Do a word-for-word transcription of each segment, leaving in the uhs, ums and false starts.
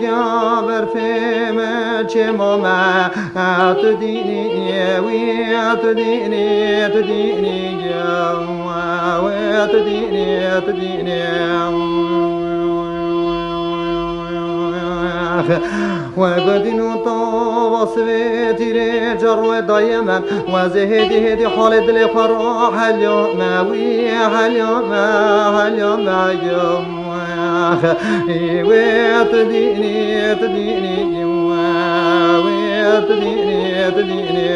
Ya berfê me çêma me, tu dînî wî, tu dînî, tu dînî, wê tu dînî, tu dînî. We gudîn û tava sivê tîrê car we daye me. We zê hêdî hêdî halê dilê xwe ra helya me, wî helya me, helya me. Wê tu dînî, tu dînî, wê tu dînî, tu dînî.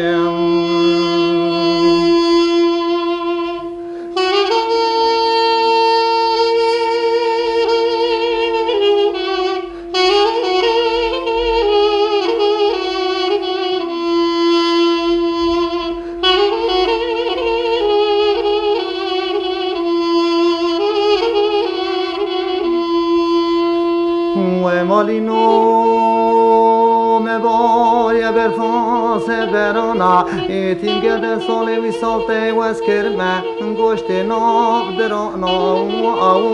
We malîno me bariye berfa seberana, êtîm gede salê wî sal te wez kirme, goştê nav dirana, aw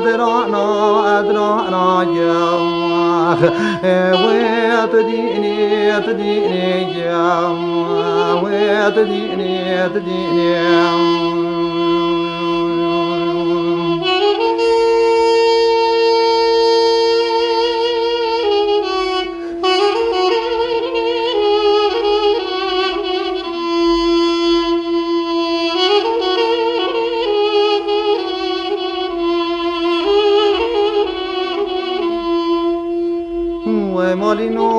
dirana, dirana, ya. Wê tu dînî, tu dînî, ya. Wê tu dînî, tu dînî. We malîno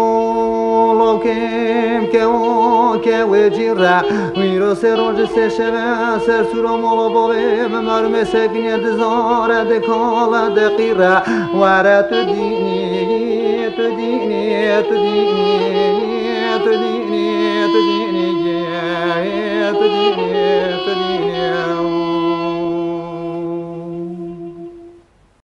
lawkêm kewa kewê cî re. Wîro sê roj sê şeve ser sûra mala bavê min, mermê sekiniye dizare, dikale, diqîre. Were tu dînî, tu dînî, tu dînî, tu dînî, tu dînî, tu dînî, tu dînî.